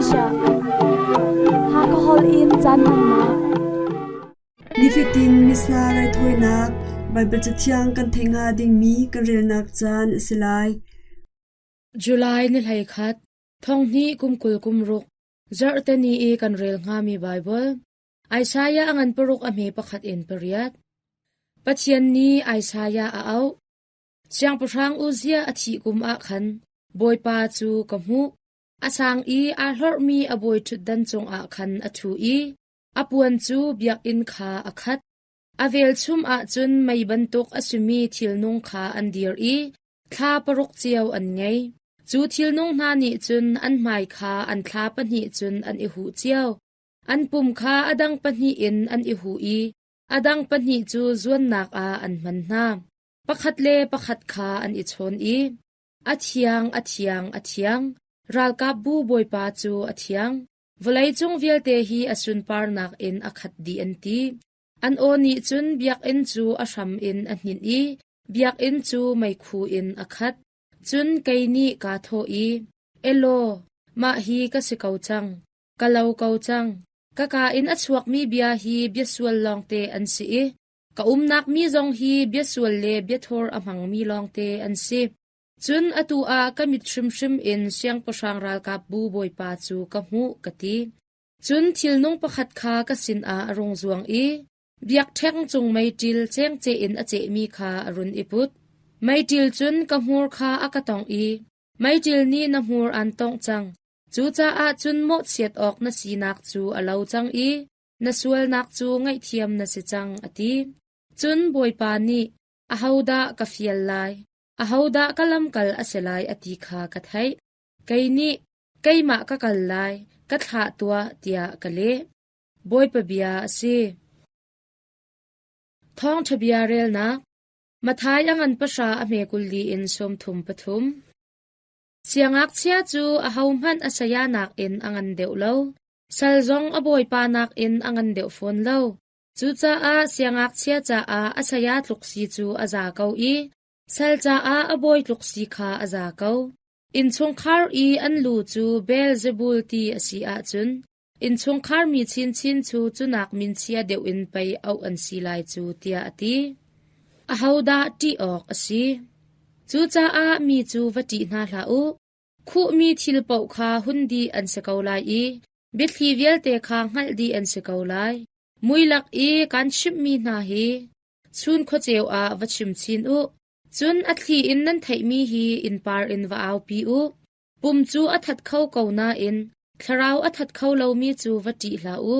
Malaysia. Hakha holh in caan hmannak. Nifatin Missa raithawinak Baibal Cathiang kan theih hnga dingmi kan relnak caan a si lai. July ni 11, thonghnih kum 20 kum ruk, zarhte ni i kan rel hngami Baibal, Isaiah a ngan paruk a hme pakhat in pariat. Pathian nih Isaiah a auh. Siangpahrang Uzziah a thih kum ah khan Bawipa cu ka hmuh. A sang i aa hlorhmi a bawi ṭhutdan cungah khan a ṭhu i a puan cu biakinn kha a khat. A velchum ah cun mei bantuk a simi thilnung kha an dir i thla paruk cio an ngei. Cu thilnung hna nih cun an hmai kha an thla pahnih cun an i huh cio. An pum kha a dang pahnih in an i huh i a dang pahnih cu zuannak ah an hman hna. Pakhat le pakhat kha an i chawn i, A thiang, a thiang, a thiang, ralkapbu Bawipa cu a thiang. Vawleicung vialte hi a sunparnak in a khat dih an ti. An aw nih cun biakinn cu a hram in a hninh i biakinn cu meikhu in a khat. Cun kei nih kaa thawh i, Elaw, mah hi ka si ko cang, ka lo ko cang. Ka kaa in a chuakmi bia hi bia sual lawngte an si i Ka umnak mi zong hi biasual le biathor a hmangmi lawngte an si. Cun atu ah ka mit hrimhrim in siangpahrang ralkapbu bawipa cu ka hmuh, ka ti. Cun thilnung pakhat kha ka sinah a rung zuang i biakṭheng cung meiṭil cengceh in a cehmi kha a run i put. Meiṭil cun ka hmur kha a ka tongh i, Meiṭil nih na hmur aan tongh cang, cucaah cun mawhchiat awk na sinak cu a lo cang i na sualnak cu ngaihthiam na si cang, a ti. Cun Bawipa nih, Ahodah ka fial lai? Ahodah ka lamkal a si lai a ti kha ka theih. Kei nih, Keimah ka kal lai, ka thlah tuah, tiah ka leh. Bawipa bia a si. Thawngṭha bia relnak Matthai a ngan pahra a hme 24 in 33. Siangngakchia cu ahohmanh a saya nakin a ngan deuh lo. Sal zong a bawipa nakin a ngan deuh fawn lo. Cucaah siangngakchia caah a saya tluk si cu a za ko i sal caah a bawi tluk si kha a za ko. Innchungkhar i an lu cu Beelzebul ti a si ahcun innchungkhar mi chinchin cu cunak minchia deuh in pei auh an si lai cu tiah a ti. Ahodah ṭih awk a si? Cucaah mi cu va ṭih hna hlah u. Khuhmi thil paoh kha hun dih an si ko lai i biathli vialte kha hngalh dih an si ko lai. Mui lak i kaan chimhmi hna hi chun khuaceu ah va chim chin u. Cun a thli in nan theihmi hi innpar in va aupi u. Pum cu a that kho ko nain thlarau a that kho lomi cu va ṭih hlah u.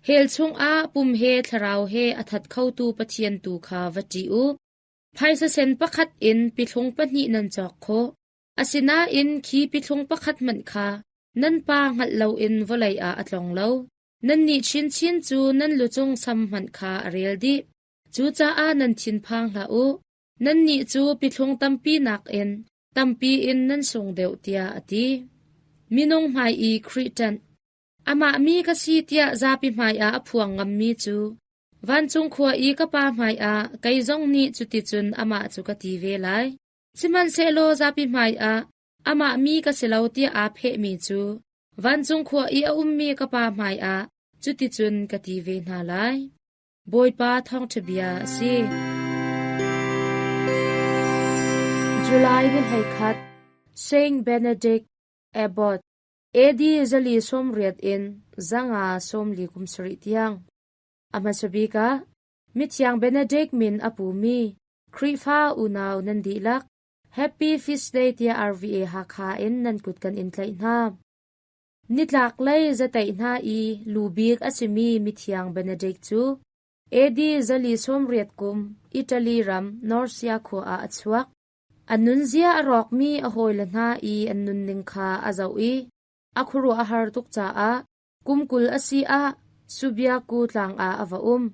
Hell chungah pum he thlarau he a that khotu Pathian tu kha va ṭih u. Phaisa sen pakhat in pithlung pahnih nan cawk khawh. Asinain khi pithlung pakhat hmanh kha nan pa hngalh loin vawlei ah a tlong lo. Nannih chinchin cu nan lucung sam hmanh kha a rel dih. Cucaah nan thinphang hlah u. Nannih cu pithlung tampi nakin tampi in nan sung deuh tiah a ti. Minung hmai i Khrih ṭanh. Amah mi ka si tiah zapi hmaiah a phuang ngammi cu vancung khua i ka Pa hmaiah kei zong nih cuticun amah cu ka ti ve lai. Sihmanhsehlaw zapi hmaiah amah mi ka si lo tiah aa phehmi cu vancung khua i a ummi ka Pa hmaiah cuticun ka ti ve hna lai. Bawipa thawngṭha bia a si. July ni 11, Saint Benedict Abbot, AD 480 in 540 kum sarih tiang. A hmasa bik ah Mithiang Benedict min a pumi Khrihfa unau nan dihlak Happy Feast Day tiah RVA Hakha in nan kut kan in tlaih hna. Nitlak lei zateih hna i lu bik a simi mithiang Benedict cu AD 480 kum Italy ram Norcia khua ah a chuak. A nunzia a rawkmi a hawile hna i an nunning kha a zoh i a khuaruah a har tuk caah kum 20 a si ah Subiaco tlang ah a va um.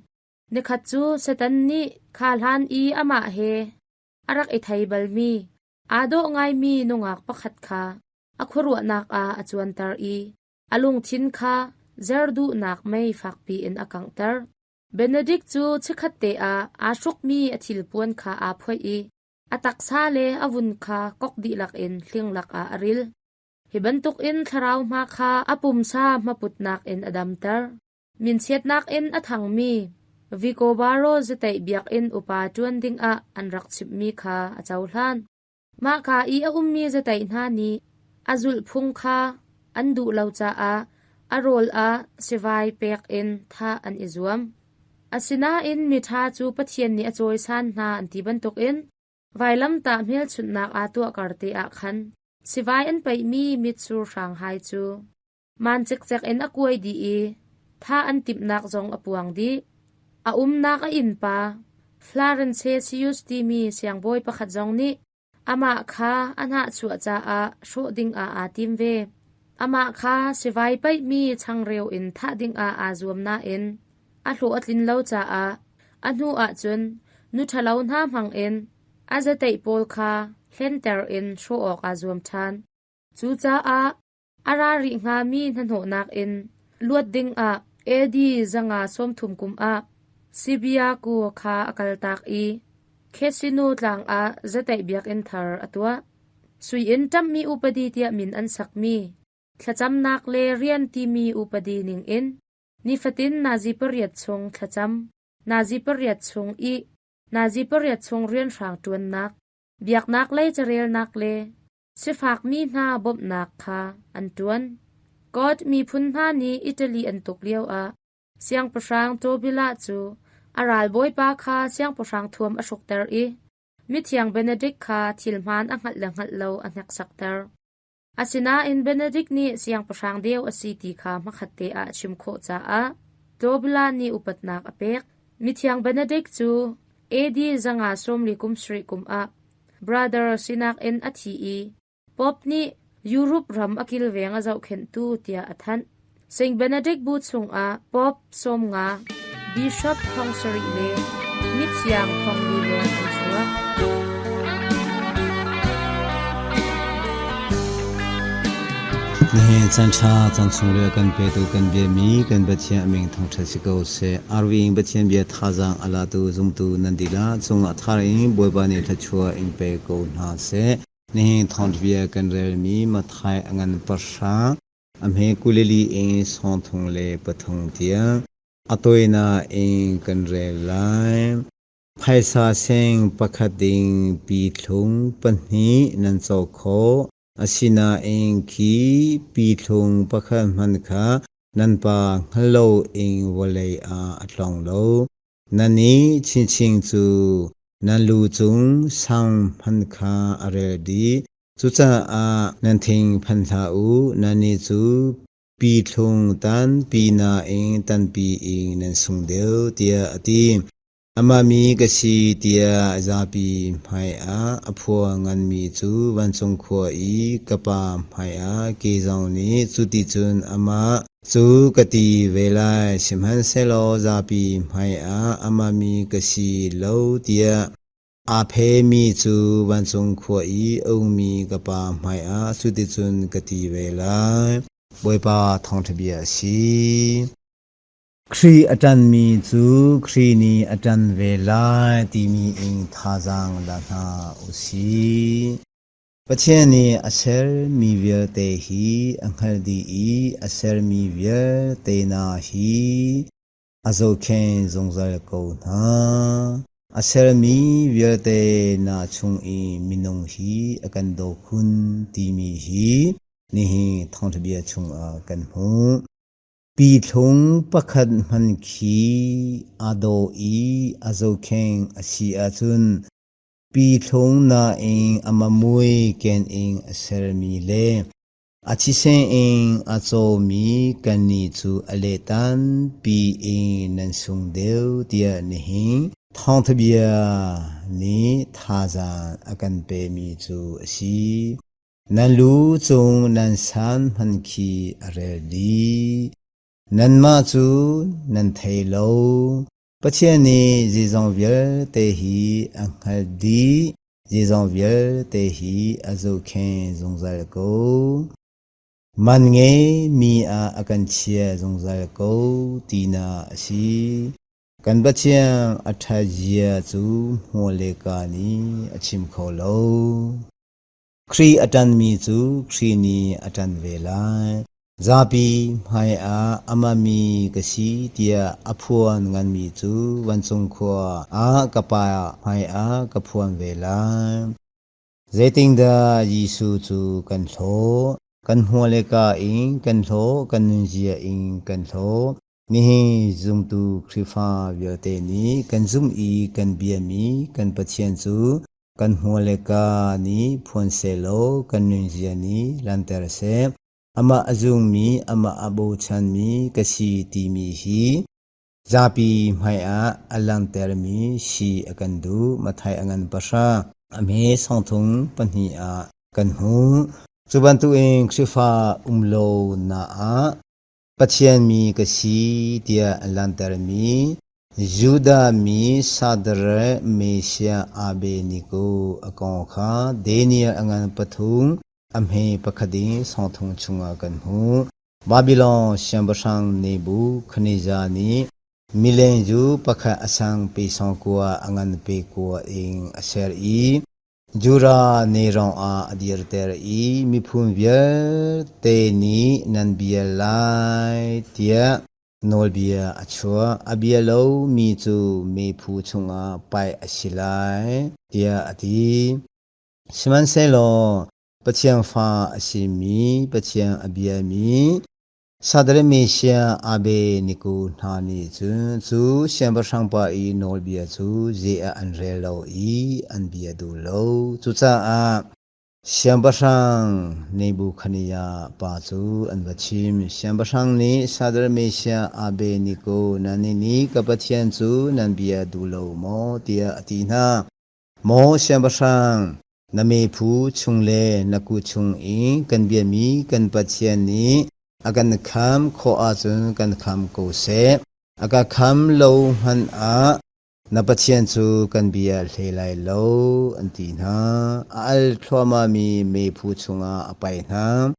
Nikhat cu Satan nih kha hlan i amah he a rak i thei balmi, aa dawh ngaimi nungak pakhat kha a khuaruahnak ah a cuanter i a lungthin kha zer duhnak mei fakpi in a kanghter. Benedict cu chikkhatte ah aa hrukmi a thilpuan kha aa phoih i a taksa le a vun kha kok dihlak in hling lakah a ril. Hi bantukin thlarau hma kha a pumsa hmaputnak in a damter. Minchiatnak in a thangmi Vicobaro zateih biakinn upa ṭuan dingah an rak chimhmi kha a cohlan. Mahka i a ummi zateih hna nih a zulhphung kha an duh lo caah a rawl ah sivai pek in thah an i zuam. Asinain miṭha cu Pathian nih a cawisan hna an ti bantukin vailamtah hmelchunhnak aa tuah kar te ah khan sivai an peihmi mitsur hrang hai cu Man cikcek in a kuai dih i thah an timhnak zong a puang dih. A umnak a innpa Florentius timi siangbawi pakhat zong nih amah kha a hnahchuah caah hrawh dingah aa tim ve. Amah kha sivai paihmi changreu in thah dingah aa zuam nain a hlawh a tlin lo caah a hnu ahcun nu ṭhalo hna hmangin a zateih pawl kha hlenter in hrawh awk aa zuam ṭhan. Cucaah A ra rih hngami hnahnawhnak in luat dingah AD 530 kum ah Sibiaku kha a kaltak i Khesino tlang ah zateih biakinn thar a tuah. Sui in ṭamhmi upadi tiah min an sakmi thlacamnak le rian timi upadi ningin nifatin nazi pariat chung thlacam, nazi pariat chung ih, nazi pariat chung rianhrang ṭuannak, biaknak lei carelnak le Sifakmi hna bawmhnak kha an ṭuan. God miphun hna nih Italy an tuk lioah Siangpahrang Tobila cu a ralbawipa kha siangpahrang thuam a hrukter i mithiang Benedict kha thil hmaan a hngalh le hngalh lo a hneksakter. Asinain Benedict nih siangpahrang deu a si ti kha hmakhatte ah a chim khawh caah Tobila nih upatnak a pek. Mithiang Benedict cu AD 547 kum ah Brother sinak in a thi i Pope nih Europe ram a kilveng a zohkhenhtu tiah a thanh. Saint Benedict bu chungah Pope 50, Bishop 70 le mithiang 40 leng an chuak. Nihin caan ṭha caan sunglawi a kan petu kan biami kan Pathian a min thangṭhat si ko seh. Arving Pathian bia thazaang a latu zumtu nan dihlak cungah thar in Bawipa nih thluachuah in pe ko hna seh. Nihin thawngṭha kan relmi Matthai a ngan pahra a hme 24 in 33 tiang a tawinak in kan rel lai. Phaisa seng pakhat ding pithlung pahnih nan cawk khawh. Asinain khi pithlung pakhat hmanh kha nan pa hngal loin vawlei ah a tlong lo. Nannih chinchin cu nan lu cung sang hmanh kha a rel dih. Cucaah nan thinphan hlah u, nannih cu pithlung tanpi nain tanpi in nan sung deuh, tiah a ti. Amah mi ka si tiah zapi hmaiah a phua nganmi cu vancung khua i ka Pa hmaiah kei zong nih cuticun amah cu ka ti ve lai. Sihmanhsehlaw zapi hmaiah amah mi ka si lo tiah aa phemi cu vancung khua i a ummi ka Pa hmaiah cuticun ka ti ve lai. Bawipa thawngṭha bia a si. Khrih a ṭanmi cu Khrih nih a ṭan ve lai timi in thazaang la hna u sih. Pathian nih a sermi vialte hi a hngalh dih i a sermi vialte hna hi a zohkhenh zungzal ko hna. A sermi vialte hna chung i minung hi a kan daw khun timi hi nihin thawngṭha bia chungah kan hmuh. Pithlung pakhat hmanh khi aa dawh i a zohkhenh a si ahcun pithlung nain a mamui ken in a sermi le a thisen in a cawmi kannih cu a lehtanpi in nan sung deuh tiah nihin thawngtha bia nih thazaang a kan pemi cu a si. Nan lu cung nan san hmanh khi a rel dih. Nanmah cu nan thei lo. Pathian nih zeizong vialte hi a hngalh dih, zeizong vialte hi a zohkhenh zungzal ko. Man ngeimi ah a kan chia zungzal ko tinak a si. Kan Pathian a ṭhatzia cu hmual le ka nih a chim kho lo. Khrih a ṭanmi cu Khrih nih a ṭan ve lai. Zapi hmaiah amah mi ka si tiah a phuan nganmi cu vancung khua ah ka Pa hmaiah ka phuan ve lai. Zeitindah Jesuh cu kan hlawh? Kan hmual le ka in kan hlawh, kan nunzia in kan hlawh. Nihin zumtu Khrihfa vialte nih kan zumh i kan biami kan Pathian cu kan hmual le ka nih phuan sehlaw kan nunzia nih lanter seh. Amah a zummi, amah a bochanmi ka si timi hi zapi hmaiah a langhtermi si a kan duh. Matthai a ngan pahra, a hme sawngthum pahnih ah kan hmuh. Cu bantukin Khrihfa um lo na ah Pathian mi ka si tiah a langhtermi Judah mi Shadrach, Meshach, Abednego a kong kha Daniel a ngan pathum a hme pakhat in sawngthum chungah kan hmuh. Babilon siangpahrang Nebuchadnezzar nih mileng cu pakhat a sang pe sawngkua a ngan pe kua in a ser i Judah nelrawn ah a dirter i miphun vialte nih nan bia lai tiah Nawlbia a chuah. A bia lomi cu meiphu chungah paih a si lai, tiah a ti. Sihmanhsehlaw Pathian fa a simi, Pathian a biami, Shadrach, Meshach, Abednego hna nih cun cu siangpahrang pa i nawlbia cu zei ah an rel lo i an bia duh lo. Cucaah Siangpahrang Nebuchadnezzar pa cu an va chim. Siangpahrang nih Shadrach, Meshach, Abednego nannih nih ka Pathian cu nan bia duh lo maw tiah a ti hna. Maw siangpahrang, na mephu chung le na kut chung i kan biami kan Pathian nih a kan kham khawh ahcun kan kham ko seh. A ka kham lo hmanh ah Na Pathian cu kan bia hle lai lo, an ti hna. A al thluahmahmi meiphu chungah a paih hna.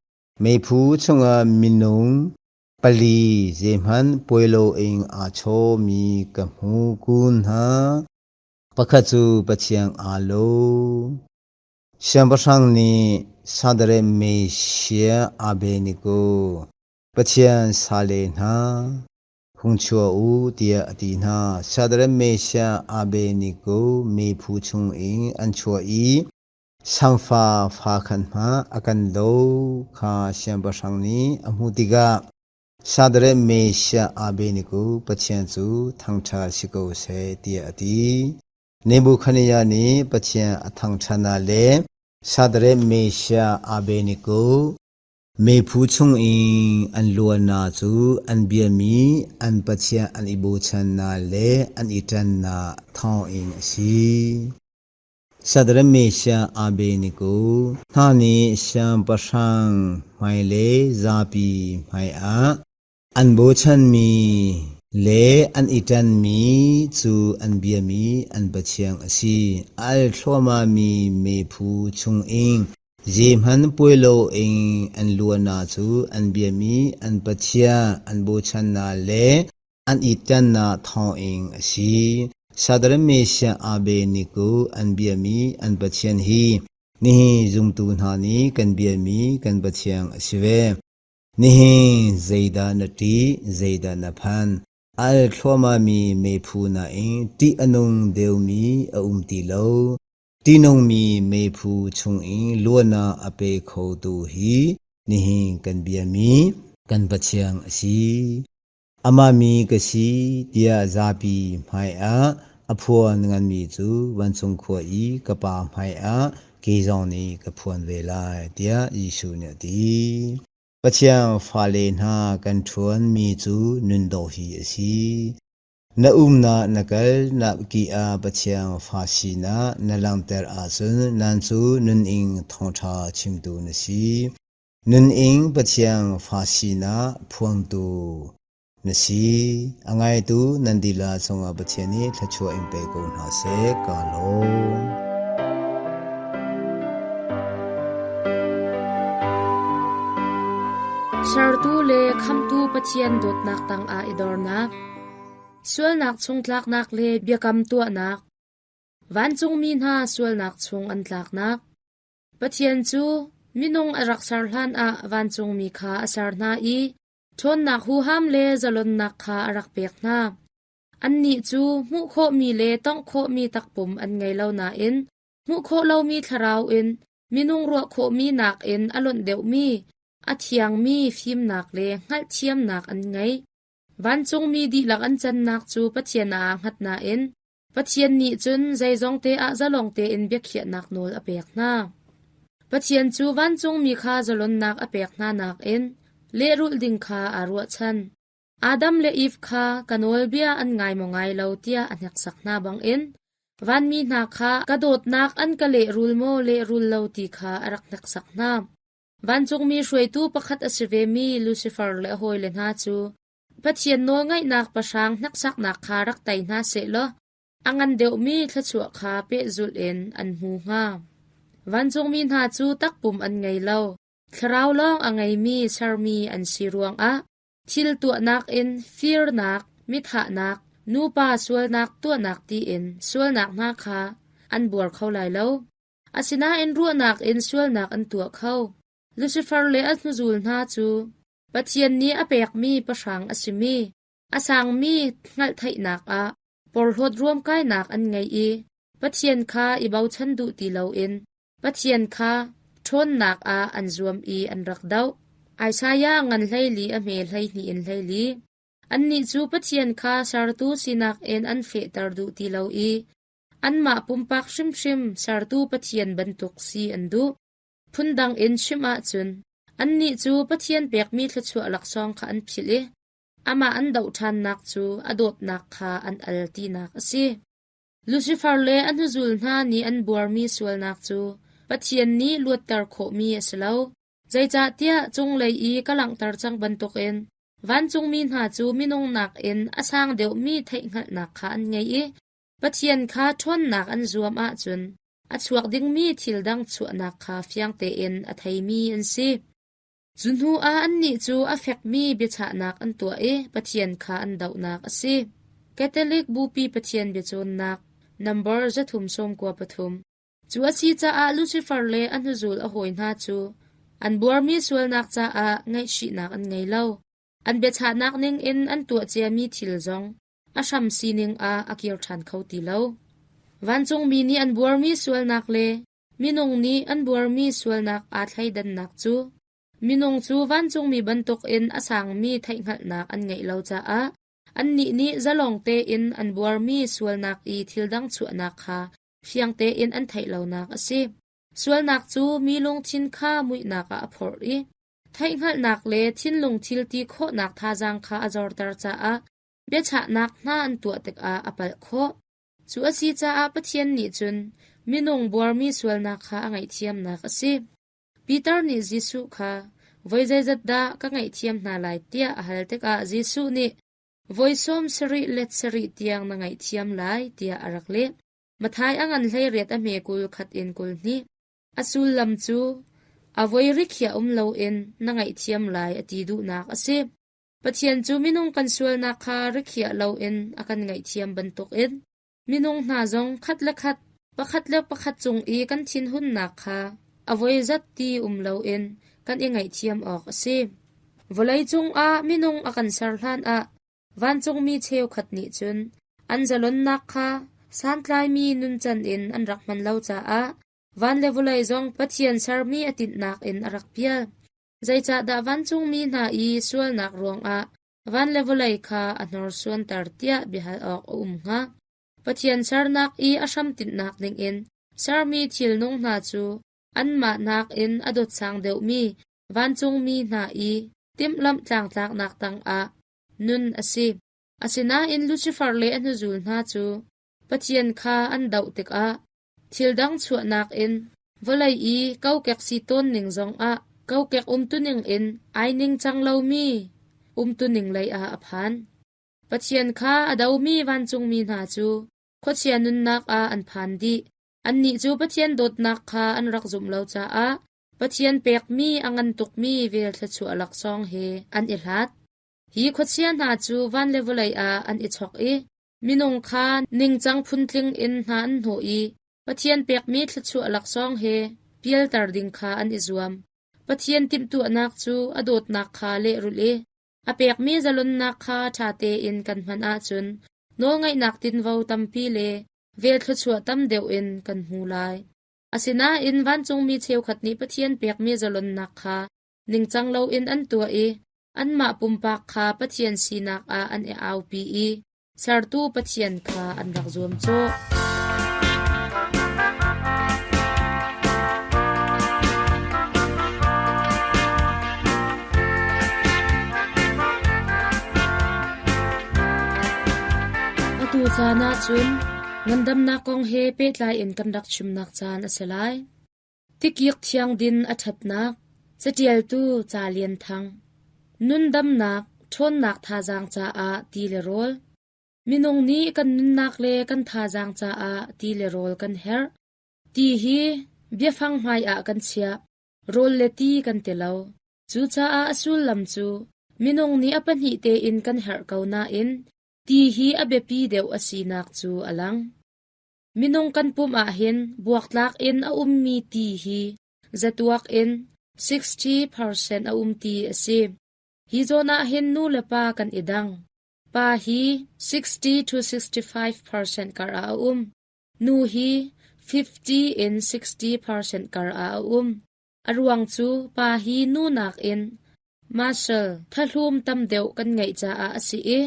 Meiphu chungah minung pali zeihmanh puai loin aa chawmi ka hmu kun hna. Pakhat cu Pathian aa lo. Siangpahrang nih Shadrach, Meshach, Abednego, Pathian salle hna, Hung chuah u, tiah a ti hna. Shadrach, Meshach, Abednego miphu chungin an chuah i samfa fa khan hmah a kan lo kha siangpahrang nih a hmuh tikah Shadrach, Meshach, Abednego Pathian cu thangṭhat si ko seh, tiah a ti. Nebuchadnezzar nih Pathian a thangṭhatnak le Shadrach, Meshach, Abednego Meiphu chungin an luannak cu an biami an Pathian an i bochannak le an i ṭannak thawngin a si. Shadrach, Meshach, Abednego hna nih siangpahrang hmai le zapi hmaiah an bochanmi le an i ṭanmi cu an biami an Pathian a si. A al thluahmahmi meiphu chungin Zeihmanh puai loin an luannak cu an biami an Pathian an bochannak le an i ṭannak thawngin a si. Shadrach, Meshach, Abednego an biami an Pathian hi nihin zumtu hna nih kan biami kan Pathian a si ve. Nihin zeidah na ṭih, zeidah na phan? A al thluahmahmi meiphu nain ṭih a nung deuhmi a um ti lo. Ṭihnungmi meiphu chungin luatnak a pe khotu hi nihin kan biami kan Pathian a si. Amah mi ka si tiah zapi hmaiah a phuan nganmi cu vancung khua i ka Pa hmaiah kei zong nih ka phuan ve lai, tiah Jesuh nih a ti. Pathian fale hna kan ṭhuanmi cu nun dawh hi a si. Na umnak na kal nak ki ah Pathian fa sinak na langhter ahcun nan cu nunning thawngṭha chimtu na si. Nunning Pathian fa sinak phuangtu na si. A ngaitu nan dihlak cungah Pathian nih thluachuah in pe ko hna seh. Kaa lawm. Sertu le Khamhtu Pathian dawtnak tangah i dornak. Sualnak chung tlaknak le biakam tuahnak. Vancungmi hna sualnak chung an tlaknak. Pathian cu minung a rak ser hlanah vancungmi kha a ser hna i ṭhawnnak huham le zalonnak kha a rak pek hna. Annih cu hmuh khawhmi le tawngh khawhmi takpum an ngei lo nain hmuh khawh lomi thlarau in minung ruah khawhmi nakin a lonh deuhmi, a thiangmi fimnak le hngalhthiamnak an ngei. Vancungmi dihlak an cannak cu Pathian ah aa hngat nain Pathian nih cun zeizong te ah zalong tein biakhiahnak nawl a pek hna. Pathian cu vancungmi kha zalonnak a pek hna nakin lehrulh ding kha aa ruahchan. Adam le Eve kha ka nawlbia an ngai maw ngai lo tiah a hneksak hna bangin vanmi hna kha ka dawtnak an ka lehrul maw lehrul lo ti kha a rak hneksak hna. Vancungmi hruaitu pakhat a si vemi Lucifer le a hawile hna cu Pathian nawlngaihnak pahrang hneksaknak kha rak tei hna sehlaw a ngan deuhmi thluachuah kha pehzulh in an hmu hnga. Vancungmi hna cu takpum an ngei lo, thlarau lawng a ngeimi sermi an si ruangah thil tuahnak in firnak, mithahnak, nupa sualnak tuahnak tiin sualnak hna kha an buar kho lai lo. Asinain ruahnak in sualnak an tuah kho. Lucifer le a hnuzul hna cu Pathian nih a pekmi pahrang a simi, a sangmi hngalhtheihnak ah porhlawt ruamkainak an ngei i Pathian kha i bochan duh ti loin Pathian kha ṭhawnnak ah an zuam i an rak doh. Isaiah ngan 14 a hme 12 in 14. Annih cu Pathian kha sertu sinak in an fehter duh ti lo i anmah pumpak hrimhrim sertu Pathian bantuk si an duh. Phundang in chim ahcun, annih cu Pathian pekmi thluachuah laksawng kha an philh i amah an doh ṭhannak cu a dawtnak kha an al tinak a si. Lucifer le a hnuzul hna nih an buarmi sualnak cu Pathian nih luatter khawhmi a si lo. Zeicahtiah cunglei i ka langhter cang bantukin vancungmi hna cu minung nakin a sang deuhmi theihhngalhnak kha an ngei i Pathian kha ṭhawnnak an zuam ahcun a chuak dingmi thil dang chuahnak kha fiang tein a theimi an si. Cu hnuah annih cu a fekmi biachahnak an tuah i Pathian kha an dohnak a si. Catholic Bupi Pathian biacawnnak Number 393 Cu a si caah Lucifer le a hnuzul a hawi hna cu an buarmi sualnak caah ngaihchihnak an ngei lo. An biachahnak ningin an tuah ciami thil zong a hram sining ah a kir ṭhan kho ti lo. Vancungmi nih an buarmi sualnak le minung nih an buarmi sualnak aa thleidannak cu minung cu vancungmi bantukin a sangmi theihhngalhnak an ngeih lo caah annih nih zalong tein an buarmi sualnak i thil dang chuahnak kha fiang tein an theih lonak a si. Sualnak cu mi lungthin kha muihnak ah a phorh i theihhngalhnak le thinlung thil ti khawhnak thazaang kha a zorter caah biachahnak hna an tuah tikah a palh khawh. Cu a si caah Pathian nih cun minung buarmi sualnak kha a ngaihthiamnak a si. Peter nih Jesuh kha voi zeizat dah ka ngaihthiam hna lai tiah a hal tikah Jesuh nih voi sawm sarih let sarih tiang na ngaihthiam lai tiah a rak leh. Matthai a ngan 18 a hme 21 in 22. A sullam cu a voi rikhiah um loin na ngaihthiam lai a ti duhnak a si. Pathian cu minung kan sualnak kha rikhiah loin a kan ngaihthiam bantukin minung hna zong khat le khat, pakhat le pakhat cung i kan thinhunnak kha a voizat ti um loin kan i ngaihthiam awk a si. Vawleicung ah minung a kan ser hlanah vancungmi cheukhat nih cun an zalonnak kha santlaimi nuncan in an rak hman lo caah van le vawlei zong Pathian sermi a tinhnak in a rak pial. Zeicahdah vancungmi hna i sualnak ruangah van le vawlei kha a hnorsuanter tiah biahal awk a um hnga? Pathian sernak i a hramtinhnak ningin sermi thilnung hna cu anmah nakin a dawtsang deuhmi vancungmi hna i timhlamh tlangtlaknak tangah nun a si. Asinain Lucifer le a hnuzul hna cu Pathian kha an doh tikah Thil dang chuahnak in vawlei i kokek si tawn ning zongah kokek umtuning in ai ningcang lomi umtuning lei ah a phan. Pathian kha a domi vancungmi hna cu khuachia nunnak ah an phan dih. Annih cu Pathian dawtnak kha an rak zumh lo caah Pathian pekmi a ngan tukmi vel thluachuah laksawng he an i hlat. Hi khuachia hna cu van le vawlei ah an i chok i Minung kha ningcang phuntling in hna an hnawh i Pathian pekmi thluachuah laksawng he pialter ding kha an i zuam. Pathian timhtuahnak cu a dawtnak kha lehrulh i a pekmi zalonnak kha ṭha tein kan hman ahcun nawlngaihnak tinvo tampi le vel thluachuah tam deuh in kan hmu lai. Asinain vancungmi cheukhat nih Pathian pekmi zalonnak kha ningcang loin an tuah i anmah pumpak kha Pathian sinak ah an i aupi i Sertu Pathian kha an rak zuamcawh. Atu caan ah cun ngandamnak kong he pehtlai in kan rak chimnak caan a si lai. Tikik thiang din a ṭhatnak, caṭialtu Ca Lian Thang. Nundamnak, ṭhawnnak thazaang caah ti le rawl. Minung nih kan nunnak le kan thazaang caah ti le rawl kan herh. Ti hi biafang hmai ah kan chiah. Rawl le ti kan ti lo. Cucaah a sullam cu minung nih a pahnih tein kan herh ko nain ti hi a biapi deuh a sinak cu a lang. Minung kan pum ahhin buaktlak in a ummi ti hi zatuak in 60% a um ti a si. Hi zawn ahhin nu le pa kan i dang. Pa hi 60 to 65% kar ah a um. Nu hi 50 in 60% kar ah a um. A ruang cu pa hi nu nakin muscle thahlum tam deuh kan ngeih caah a si i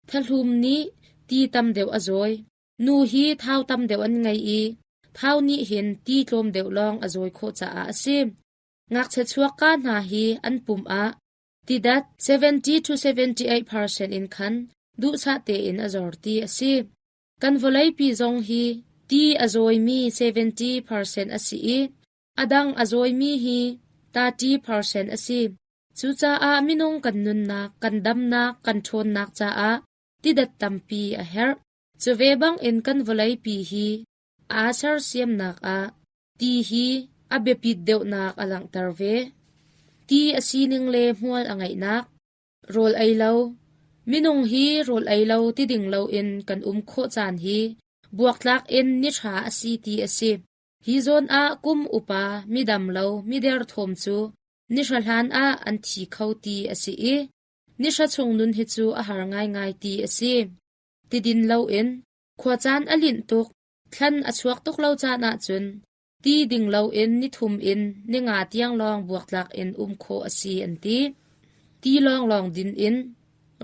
thahlum nih ti tam deuh a zawi. Nu hi thau tam deuh an ngei i thau nih hin ti tlawm deuh lawng a zawi khawh caah a si. Ngakchia chuakka hna hi an pum ah tidat 70 to 78% in khan duhsah tein a zor ti a si. Kan vawleipi zong hi ti a zawimi 70% a si i a dang a zawimi hi 30% a si. Cucaah minung kan nunnak, kan damnak, kan ṭhawnnak caah tidat tampi a herh. Cu ve bangin kan vawleipi hi aa sersiamnak ah ti hi a biapit deuhnak a langhter ve. Ti a sining le hmual a ngeihnak, rawl ei lo, minung hi rawl ei lo ti ding loin kan um khawh caan hi buaktlak in ni ṭha a si ti a si. Hi zawn ah kum upa, midam lo, miderthawm cu nihra hlan ah an thi kho ti a si i nihra chung nun hi cu a har ngaingai ti a si. Tidin loin khuacaan a linh tuk, thlan a chuak tuk lo caan ahcun ti ding loin nithum in ninga tiang lawng buaktlak in um khawh a si an ti. Ti lawnglawng din in,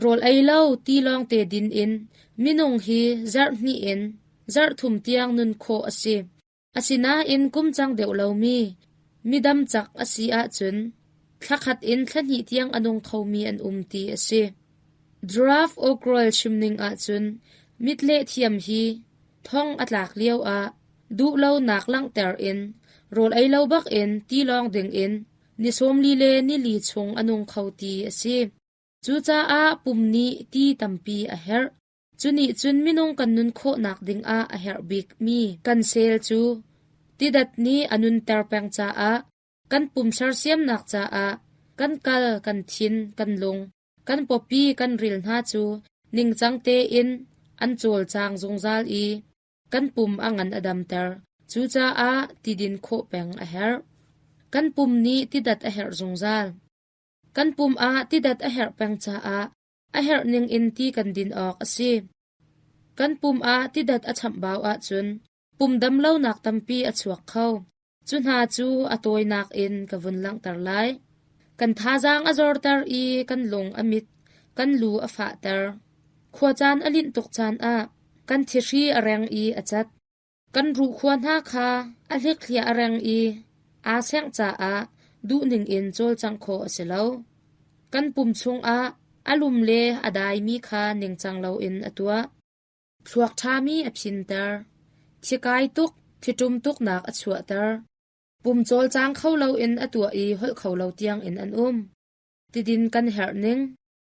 rawl ei lo ti lawngte din in minung hi zarh hnih in zarh thum tiang nun khawh a si. Asinain kum cang deuh lomi, midam cak a si ahcun thlakhat in thlahnih tiang a nung khomi an um ti a si. Draft Ogrol chimning ahcun mitleh thiam hi thong a tlak lioah duhlonak langhter in rawl ei lo bakin ti lawng dingin ni 40 le nili chung a nung kho ti a si. Cucaah pum nih ti tampi a herh. Cunih cun minung kan nun khawhnak dingah a herh bikmi kan sel cu tidat nih a nunter peng caah kan pum sersiamnak caah kan kal, kan thin, kan lung, kan pawpi, kan ril hna cu ningcang tein an cawlcang zungzal i kan pum a ngan a damter. Cucaah tidin khawh peng a herh. Kan pum nih tidat a herh zungzal. Kan pum ah tidat a herh peng caah A herh ningin ti kan din awk a si. Kan pum ah tidat a chamhbau ahcun pum damlonak tampi a chuak kho. Cu hna cu a tawinak in ka vun langhter lai. Kan thazaang a zorter i kan lung a mit, kan lu a fahter. Khuacaan a linh tuk caan ah kan thihri a reng i a cat. Kan ruhkhua hna kha a hlikhliah a reng i aa sengh caah duhning in cawlcangh khawh a si lo. Kan pum chungah a lum le a daimi kha ningcang loin a tuah. Thluak ṭhami a phinter. Thikai tuk, thiṭum tuknak a chuahter. Pum cawlcang kho loin a tuah i holh kho lo tiangin an um. Tidin kan herh ning.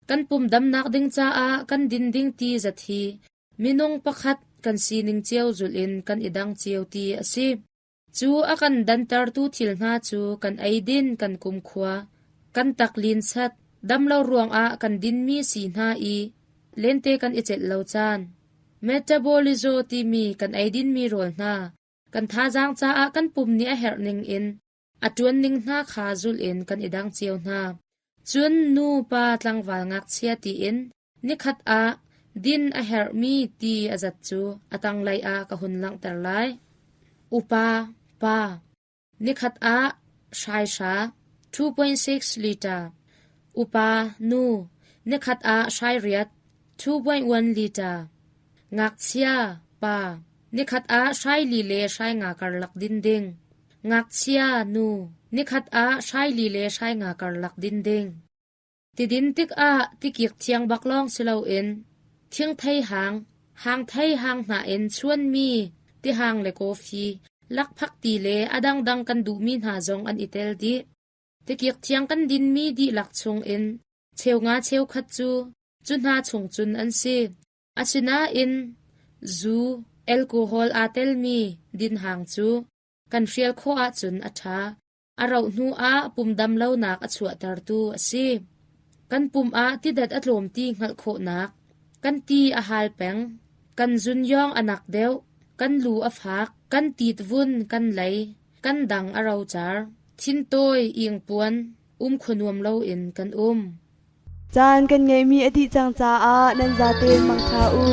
Kan pum damnak ding caah kan din ding ti zat hi Minung pakhat kan sining cio zulh in kan i dang cio ti a si. Cu a kan dantertu thil hna cu kan eidin, kan kumkhua, kan taklinsat, damlo ruangah kan dinmi si hna i lente kan i celh lo caan. Metabolism timi kan eidinmi rawl hna, kan thazaang caah kan pum nih a herh ning in. A ṭuanning hna kha zulh in kan i dang cio hna. Cun nu pa tlangval ngakchia tiin nikhat ah din a herhmi ti a zat cu a tanglei ah ka hun langhter lai. Upa, pa, Nikhat ah hraihra 2.6 liter, upa nu nikhat ah hrairiat 2.1 liter, ngakchia pa nikhat ah hraili le hrainga karlak din ding, ngakchia nu nikhat ah hraili le hrainga karlak din ding. Tidin tikah tikik thiang bak lawng si loin thingthei hang, hangthei hang hna in chuanmi tihang le kawfi, lakphakti le a dangdang kan duhmi hna zong an i tel dih. Tikik thiang kan dinmi dihlak chungin cheunga cheukhat cu cu hna chung cun an si. Asinain zu, alcohol aa telmi dinhang cu kan hrial khawh ahcun a ṭha. A rauh hnu ah pum dam lonak a chuahtertu a si. Kan pum ah tidat a tlawm ti hngalh khawhnak, kan ti a hal peng, kan zunyawng a nak deuh, kan lu a fak, kan tit vun kan lei, kan dang a rocar, thintawi ingpuan, um khuanuam loin kan um. Caan kan ngeihmi a dih cang caah nan zatein mangṭha u.